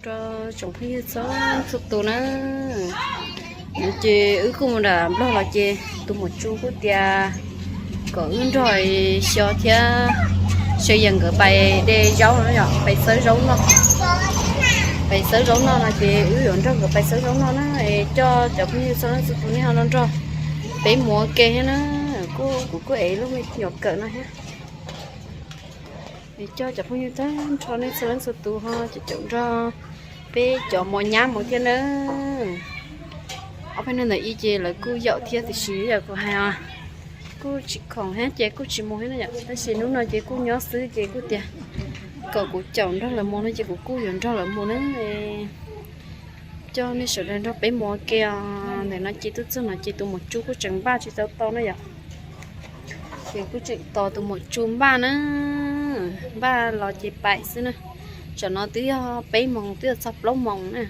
Rau tsoom phooj ywg txhua txhua tus na, ces wb kuj mus nram Nplog los ces tus muam Tsu kuj tias kom wb nrog xyov thiab, sawv yees nkawd pais de zaub no yom, pais xawb zaub noj. Pais xawb zaub noj no ces wb yuav nrog nkawd pais xawb zaub noj na, es coj cov phooj ywg txhua leej txhua tus nej ho nrog peb mus ua ke thiab na. Kuv kuj ev lub me nyuam kawm no thiab. Es coj cov phooj ywg tag nrho nej txhua leej txhua tus ho caum caum nrog peb cov mos nyab mus thiab na. Ob peb hnub ntawd ib ces lawv kuj yaum thiab tiam sis yam kuv hais os, kuj tsis khoom thiab ces kuj tsis mus thiab na yom. Tab sis hnub no ces kuj nyob xwb ces kuj tias kom kuv caum nrog lawv mus no ces kuv kuj yuav nrog lawv mus na. Coj nej sawv daws nrog peb mus ua ke os. Ntawm no ces tuaj txog no ces tus muam Tsu kuj tseem npaj tsis tau tau na yom. Ces kuj tseem tos tus muam Tsu npaj na, npaj los ces pais xwb na. Tsam no twb yog peb moos twb yog txog plaub moos na.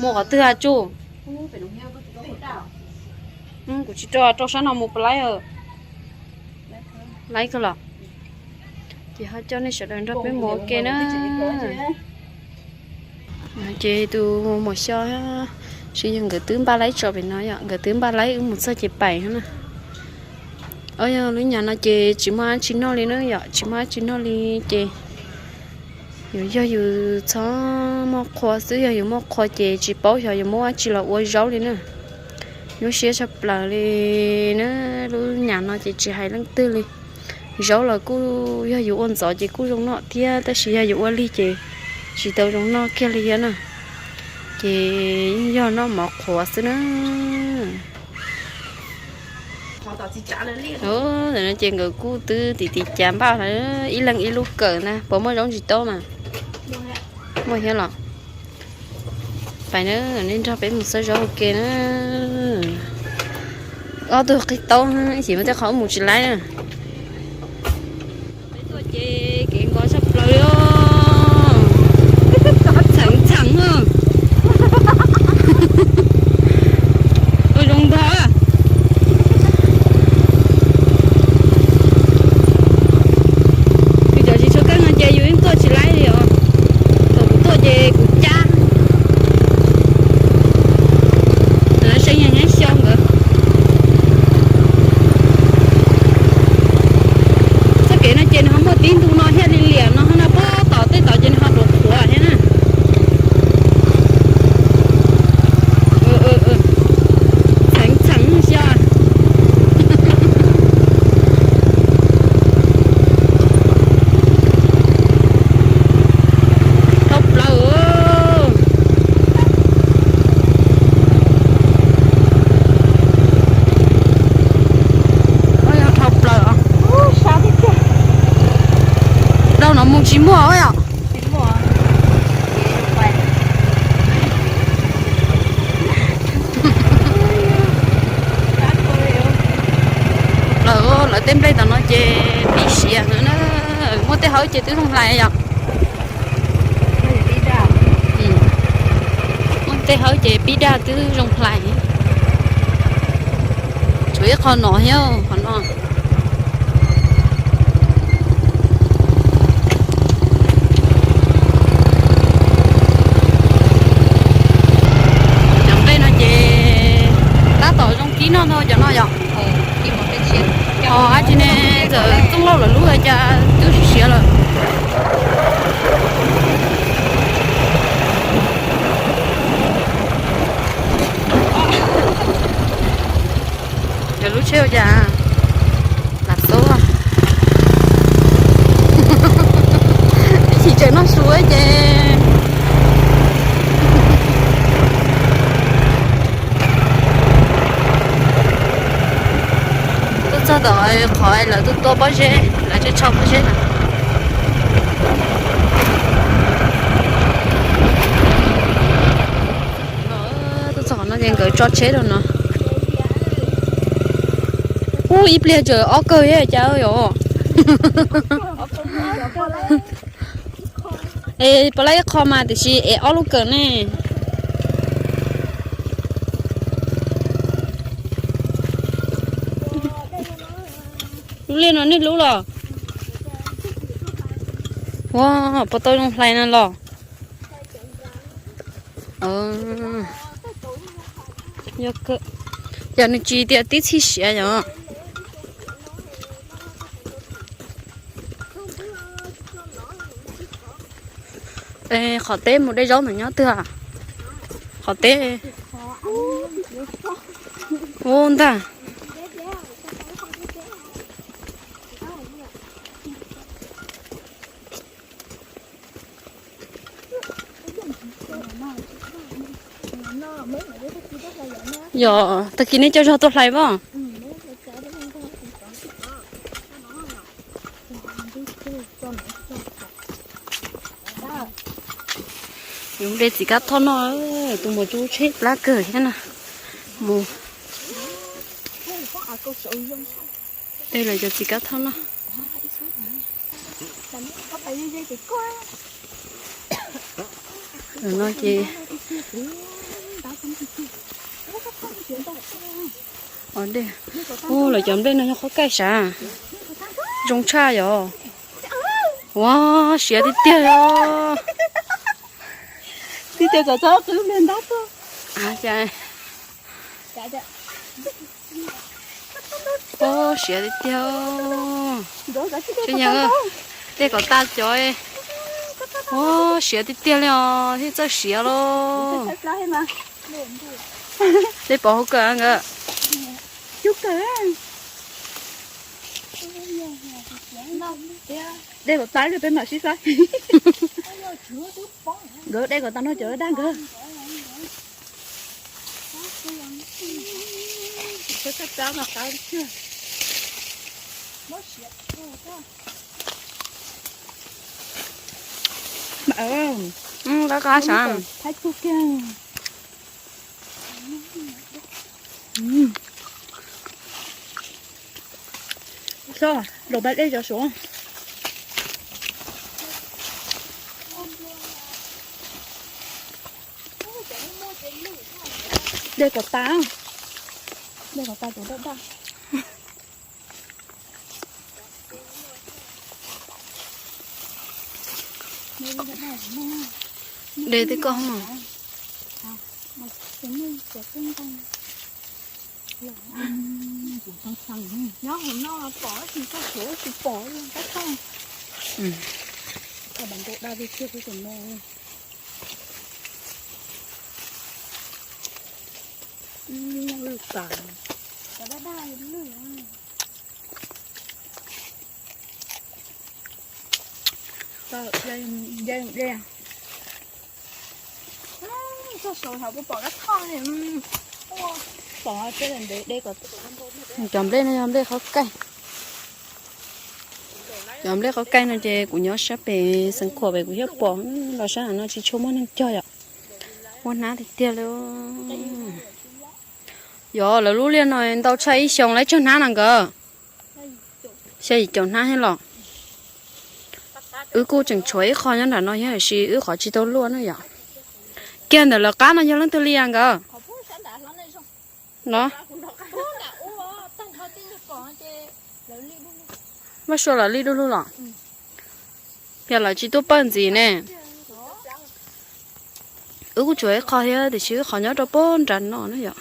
Mus qhov twg a Tsu? Kuv tsis rau, rau sab no mus puas laib? Laib kawg los? Ces ho coj nej sawv daws nrog peb mus ua ke na. Ces tus muam Xyo, sib yog nkawd twb npaj laib tso pem no yom, nkawd twb npaj laib wb mus txog ces pais na. Ob, yog lub nyam no ces tsis muaj dab tsi noj li na yom, tsis muaj dab tsi noj li ces yus yog yus txhob muaj qhua xwb, yog yus muaj qhua ces tsis paub xyov yus muab dab tsi los ua zaub li na. Nyuaj siab tshaj plaws li na, lub nyam no ces tsis hais leej twg li. Zaub los kuj yog yus ua ntxov ces kuj zoo noj thiab, tab sis yog yus ua lig ces tsis tau zoo noj kiag li thiab na. Ces yeej yog noj mov qhuav xwb na. Ntawm no ces nkawd kuj twb tiv tiv cav npaj ib leeg ib lub kawm na, puas muaj zaub ntsis taub mas? Muaj thiab los? Pais na, nej nrog peb mus xawb zaub ua ke na. Ob tug qig taub, ib chim muaj tej qhov mus tsis laib na. Peb tuaj ces kev nkos tshaj plaws li, txheev txheev. Ua zoo ntag. Yus cov tsis tshua keej no ces yus yeej tuaj tsis laib li os. Thaum kuv tuaj ces kuv cab. Seej yeej nyob xyoo nkawd. Txoj kev no ces nws ho muaj tib ntu no thiaj li liam no, no puag tom tej tod ces nws ho qhuav qhuav thiab na. Txheev txheev xyov. Dhau plaws. Dhau no mus tsis muaj yom. Lawv, lawv tej nplej tom no ces pib siav na. Muaj tej hauv ces twb zoo hlais yom. Muaj tej hauv ces pib daj twb zoo hlais. Tshuav ib qho no thiab, qhov no. Cov nplej no ces tab tom zoo kib noj ntag cov no yom. Os, ab tsi ne, txawm txooj lauj lawm lub cas twb siav lawm. Cov lub tsheb ua cas lam xub, ib chim tseem noj su ces. Tuaj txog tom qhov lawv tuaj tua pob zeb, lawv tseem tsho pob zeb na. Tuaj txog qhov no ces nkawd tso tsheb rau no. Ub, ib pliag tseem ob kawg thiab cas yom. Es puas laib ib qho mas tiam sis es ob lub kawm ne. Lub liaj no nej lub los? Ua, puas tau zoo hlais no los? Yog nws tsis tias tib txhij siav yom. Qhov teb mus de zaub ntawm nyob twg? Qhov teb ub ntag. Yog tag kis nej coj zog tuaj hlais pob? Yus de txiv kab thoj noj, tus muam tsuas tshaib plab kawg thiab na. Mus de lawv cov txiv kab thoj noj. No ces, ua, lawv cov nplej no yog qhov kaij sav, zoo tshaj yom. Ua, siav tiag tiag os. Tib tias kom txhob qw pliag ntab tuaj. Siav tiag tiag. Tsis yog, dej kom tas cov. Ua, siav tiag tiag li os, thiaj txawj siav lauj. Dej pov hauv kawg nkawd. Dej kom tas li peb mam sib faib. Nkawd dej kom tas no cov daj nkawd. Qab qab sav. Los pab dej cov suav. Dej kom tas, dej kom tas cov daj daj. De twb koj. Nyob hauv no pom tsis txog, tsis pom li, kab thoj. Koj nkaus daj li tiag, kuv tus no. Lwj tas. Cov daj daj lwj. Txog saum hauv puas pom kab thoj li. Pom, peb ntev de kom. Cov nplej no yog nplej qhov kaij. Cov nplej qhov kaij no ces kuv nyob sab pem Xeev Khuam pem kuv thiaj pom, los sab no tsis tshua muaj neeg cog yom. Muaj hnab tiag tiag li. Yog lawv lub liaj no ntau tshaj ib xyoos lawv tsawg hnab na nkawd? Xya yim caum hnab thiab los. Wb kuj tseem tshuav ib qho nyob nram no thiab tiam sis wb qhov tsis tau luaj na yom. Kiag ntawm lawv qab no yog leej twg li nkawd? Los, Vaj Sua lawv li du lug los? Yog lawv tsis tuaj pawj ntxiv ne. Wb kuj tshuav ib qho thiab tiam sis wb qhov nyob rau puag nram no na yom.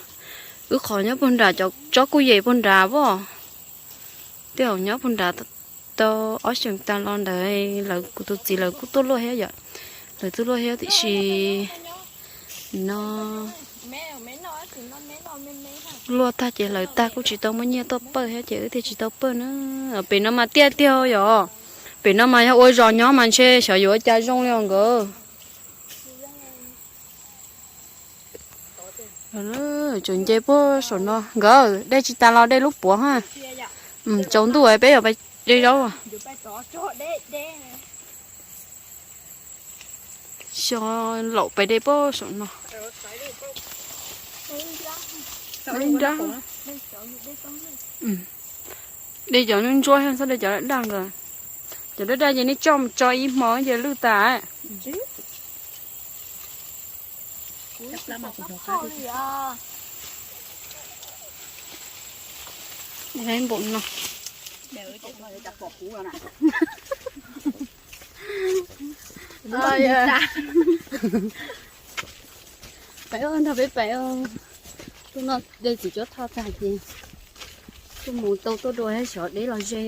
Wb qhov nyob puag nram cov tsob kuj yem puag nrad as. Tej zaum nyob puag nrad tau ob xyoos tas los ntawd lawv, kuv tus txiv lawv kuj tuaj luaj thiab yom. Lawv tuaj luaj thiab tiam sis no luaj tag ces lawv tag kuj tsis tau muaj nyiaj tuaj pawj thiab ces wb thiaj tsis tau pawj na. Pem no mas tiaj tiag yom. Pem no mas yog ua zos nyob mas ntshe xyov yuav ua cas zoo li os nkawd. Tseem nce puag saum no nkawd, dej tsis tas los dej lub puav ha. Tsaus ntuj peb yuav pais de zaub. Xyov laum pais de puag saum no. Nrab. De cov ntsuab thiab txhob de cov daj daj nkawd. Cov daj daj ces nej coj mus tso ib hmo ces lwj tas. Npaum no. Peb nrog peb pem, tus no de txiv cuab tho tag ces tuaj mus tau tuaj dua xyov deb los ze.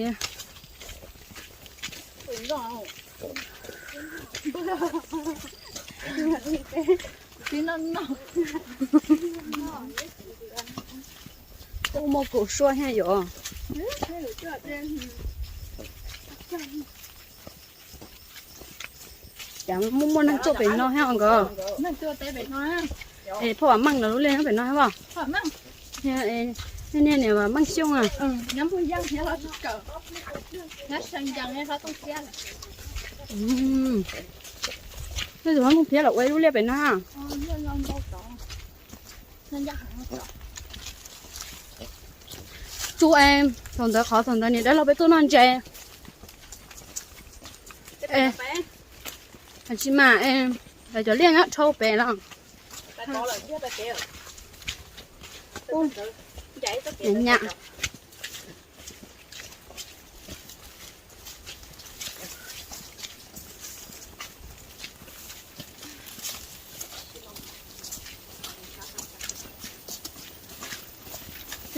Kuj muaj kaum suab thiab yom. Cas muaj muaj neeg tuaj pem no thiab nkawd. Es phauj Vam Meej lawv lub liaj nyob pem no thiab os? Niag niam Vam Meej Xyooj a. Nej tus hlob Nkauj Phiab los ua ib lub liaj pem no. Tub, thaum ntawd qhov thaum ntawd niam dawb laug peb tuaj noj ntses. Tsis mas, lawv cov liaj nyob dhau pem los. Nyam.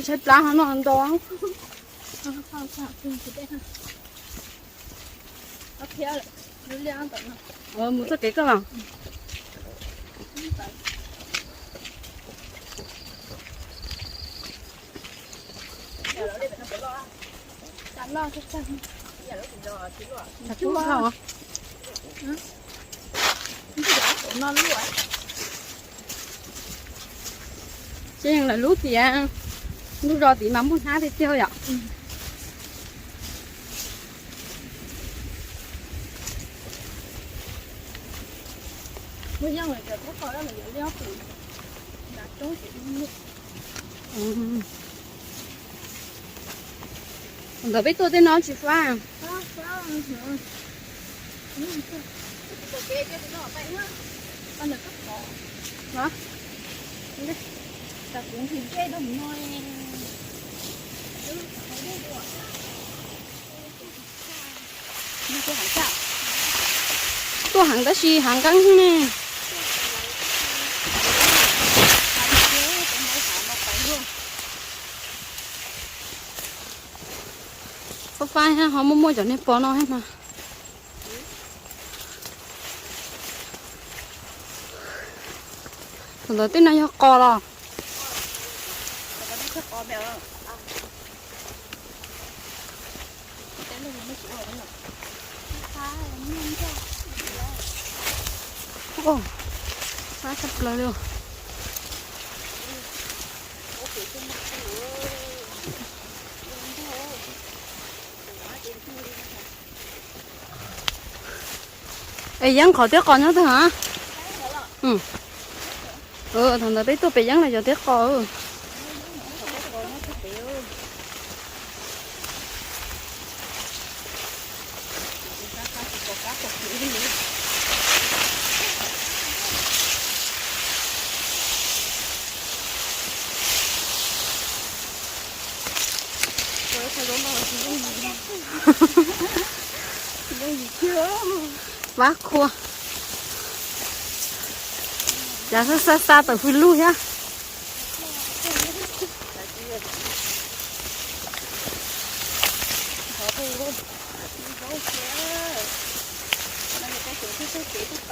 Tshaib plab no ntau. Mus txoj kev koj mas. Ces lawv lub tias ntuj zos tid mas muaj hnab tiag tiag yom. Ntawd peb tuaj tej no tsis fab. Tuaj heev tab sis hav nqeeb ne. Fab fab ho muaj muaj cov niag pos no thiab mas. Thaum ntawd tej no yog qos los? Fab tshaj plaws li. Es yeeb qhov tiab qos nyob twg hov? Thaum ntawd peb tuaj pem yeeb los cov tiab qos. Vab khua. Cas xa xa xa tawm hws lug thiab.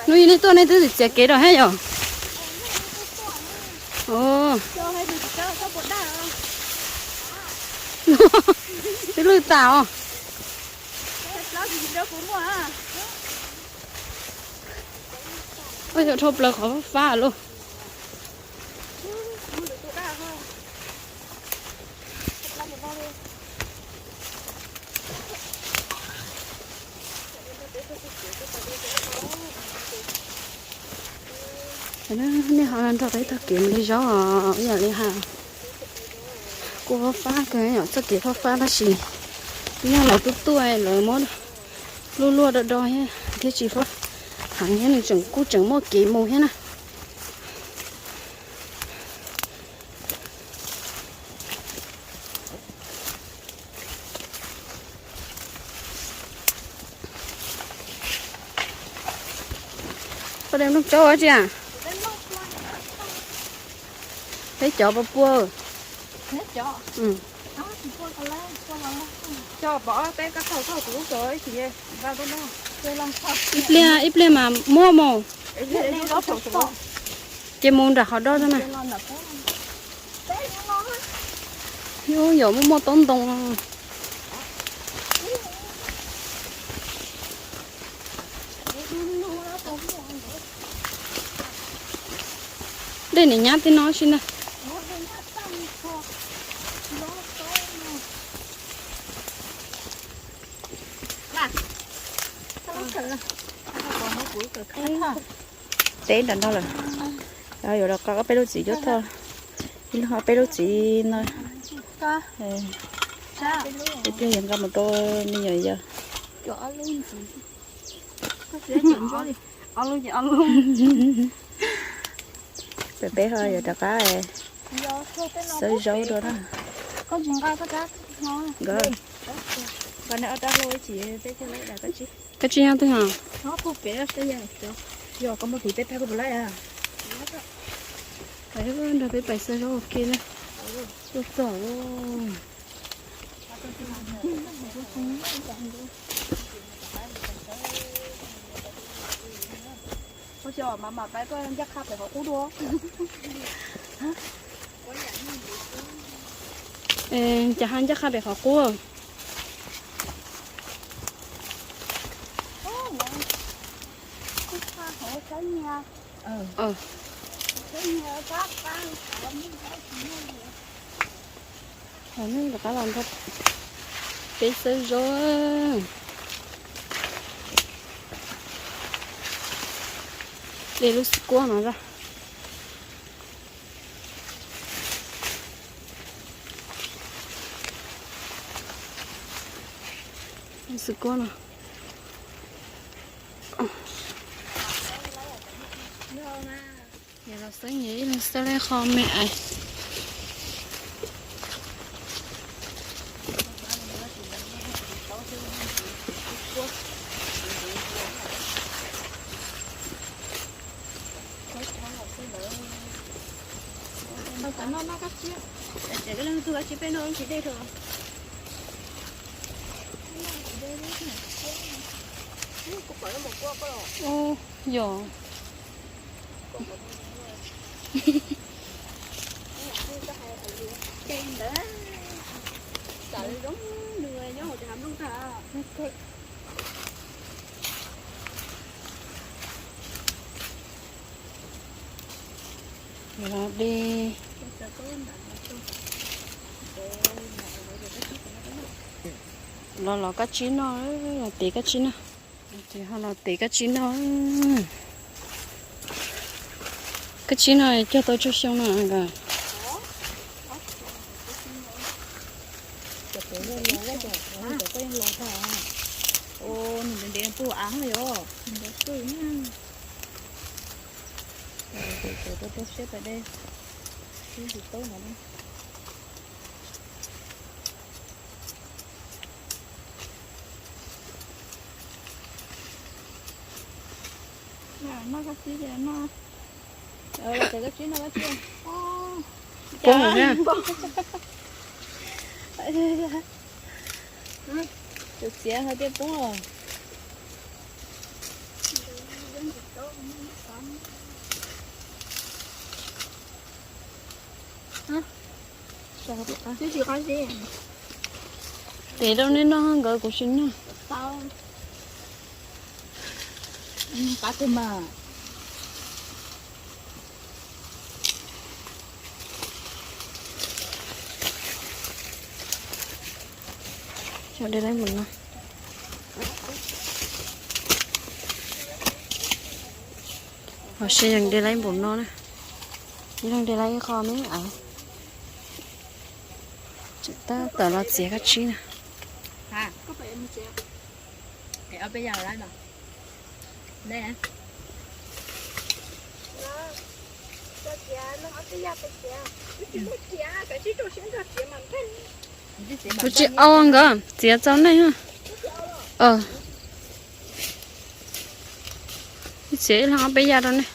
Hnub ib nej tuaj nej twb txiav kev rau thiab yom? Twb lwj tas os. Ua yog dhau plaws qhov fab fab lauj. Nej ho nrog peb taug kev mus de zaub os, ib yam li hais kuj fab fab kawg yom, txoj kev fab fab tab sis yog los tuaj tuaj lawv muab luaj luaj do do thiab, thiab tsis fab heev thiab nws tseem kuj tseem muaj kev mus thiab na. Koj de nplooj tsaub ua tsi a? Peb cov pua pua. Ib pliag, ib pliag mas muab mus. Ces mus nram qhov dob xwb na. Yus yog muaj muaj taub ntoo. Dej nim nyab tej no si na. Teb nram no lawm. Yuav rov qab peb lub txiv cuab thoj. Ib lub ho peb lub txiv no. Ib pliag yuav nqa mus rau me nyuam yaus. Peb, peb ho yuav rov qab xawb zaub dua na. Nkawd, koj tsis nyob twg hos? Yog koj muaj tus teb tag koj puas laij? Nrog peb pais xawb zaub ua ke na. Tuaj txog. Ua cas mam mam pais koj ncaj qha pem qhov qub dua. Cas ho ncaj qha pem qhov qub? Hos nej rov qab los nrog peb xawb zaub. De lub xwb kuab no. Lub xwb kuab no. Yog los xwb, ib leeg xawb lub qhov me ais. Yog. Los de, los los kab tsib noj, los tev kab tsib noj. Ces ho los tev kab tsib noj. Kab tsib no cog tau tsawg xyoo no nkawd? Cov pem los los, cov koj yeej los tag. Nws ntev ntev puag av yog. Rau rau siab pais de, siab tsis tau no. Noj kab tsib, noj, kab tsib no kab tsib. Poob lawm na. Tus txiav ho tiaj poob los. Tev rau nej noj, nkawd kuv tsis noj. De laib npaum no. Ho seb yeej de laib npaum no na. Yeej de laib ib qho me ais. Tab tom los txiav kab tsib na. Kuv tsis au nkawd txiav txaus neej. Txiav ib leeg ob peb yam rau nej.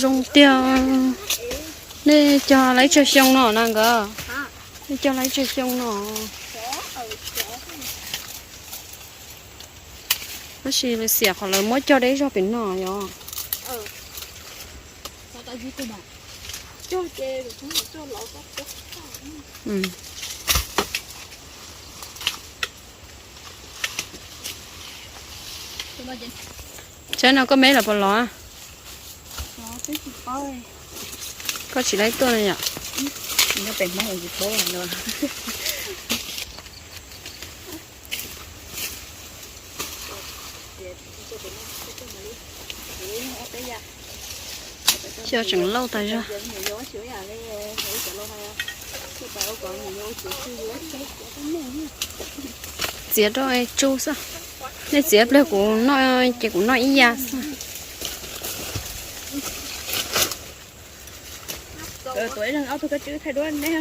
Zoo tiag. Nej cog lawv tsawg xyoo no na nkawd? Nej cog lawv tsawg xyoo no? Tab sis lawv xiam qhov lawv muab cog deb zog pem no yog. Tsaib no koj meb los puas los? Koj tsis laib tuaj no yom? Xyov tseem lauj tas zog. Txiav rau tsuj xwb. Nej txiav pliag kuv noj ces kuv noj ib yam xwb. Tuav ib leeg ob tug kab tsib thaij duab ne.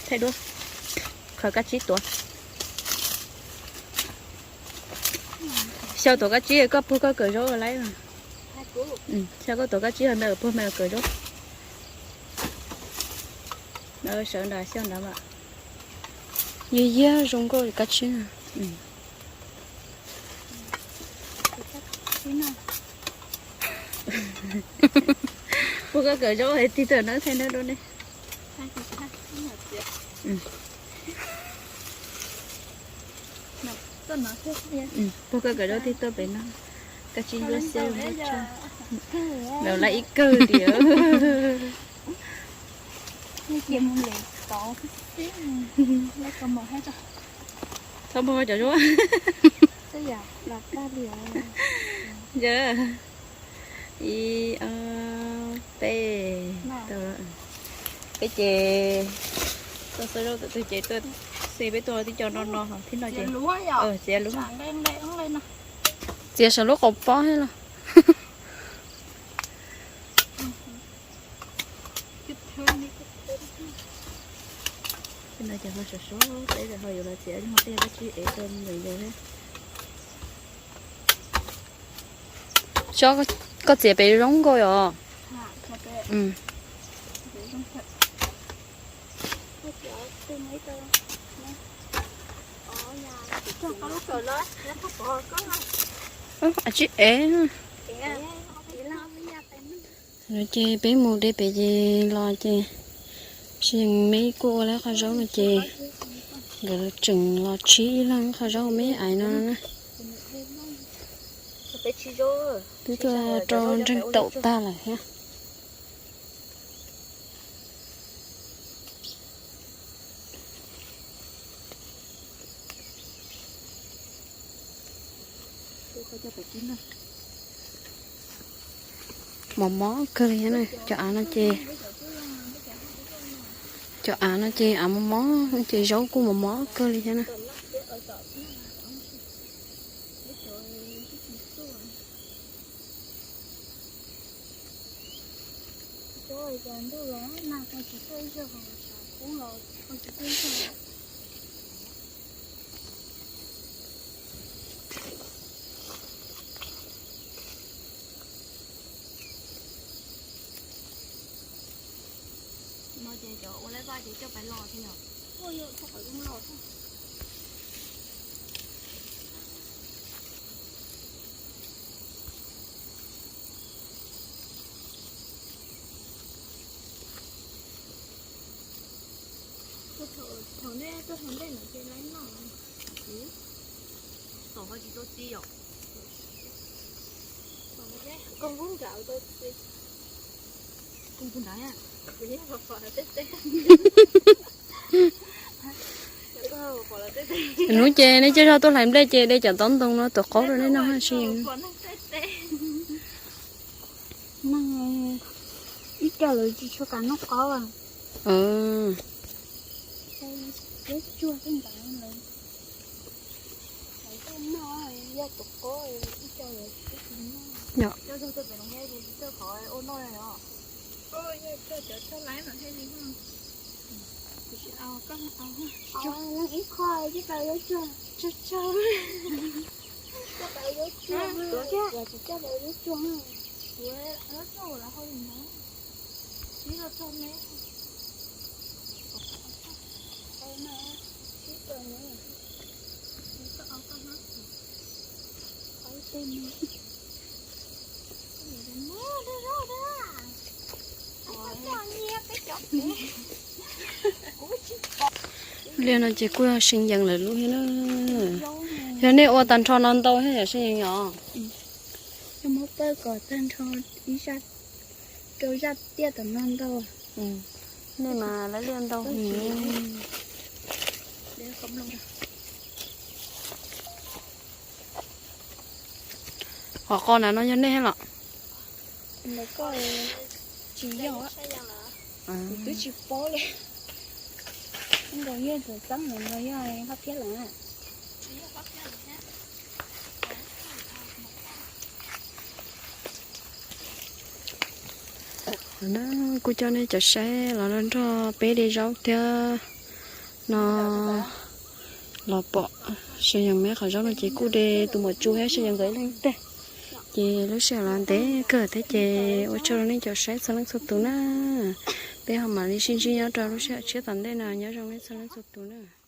Thaij duab. Qhov kab tsib tuav. Xyaw tuav kab tsib koj puag koj kawm zaub laib. Xyaw koj tuav kab tsib ho me puag me kawm zaub. Sawv nrad xyaw nrad mas. Yog yog zoo nkauj li kab tsib na. Puag koj kawm zaub tig tawm nawb thaij nawb dua ne. Puag koj kawm zaub tig tuaj pem no. Kab tsib yuav xiab lawv lab ib kawg tiag. Txhob npog cov zaub. Yog ib, ob, peb, peb ces tuaj xawb zaub tus twg ces tuaj xi peb tuaj tib co no no thiab no ces txiav lub, txiav saum lub qaum pob thiab los. Ces no ces ho sov sov peb ho yuav los txiav ho tej kab tsib ev rau me nyuam yaus thiab. Xyov koj txiav pem zoo nkauj yom. Tsib ev. No ces peb mus de pem ces los ces tsis me kuj ua lawv qhov zaub no ces nkawd tseem los tsib ib leeg qhov zaub me aiv no na. Twb tuaj rau ntseeg taum tag lawm thiab. Mos mos kawg li thiab na, cov av no ces, cov av no ces av mos mos ces zaub kuj mos mos kawg li thiab na. No ces cov ua laib vaj ces coj pais los thiab yom. Thaum nej tuaj hauv ntej no ces laib noj. Tom ho tsis tau txi yom. Koj pub nrad tau txi. Koj pub nrad. Hnub ces nej coj zog tuaj hlais nplej ces de cov taub ntoo no tuav qaub rau nej noj hab si. Ib co lawv tsis tshua kam noj qaub. Ib qho coj tau yuav tsuag. Coj tau yuav tsuag, tsis coj tau yuav tsuag. Kuv yuav tsuag lawv hau li ntawd. Sib los tsuag me. Liaj no ces kuj yog See Yees lawv lub thiab na. Yog nej ua tag nrho no ntau thiab yom See Yees os? Muab pawj kom tag nrho ib zaj, rau zaj tiaj tom no ntau. Nej mas lawv liaj ntau heev. Qhov qo na no yog nej los? Ntawm koj tsis yog, kuv twb tsis paub li. Nkaus yog tus txeeb ntawm no yog hab phiab lawm. Kuj coj nej cov saib los nrog peb de zaub thiab no. Los pom See Yees meb qhov zaub no ces kuj de tus maum tsu thiab See Yees nkawd ib leeg teg. Ces lub sij hawm los ntev kawg thiab ces ua tsaug rau nej cov saib txhua leej txhua tus na. Peb ho mam li sib ntsib nyob rau lub sij hawm tshiab tom ntej no, nyob zoo nej txhua leej txhua tus na.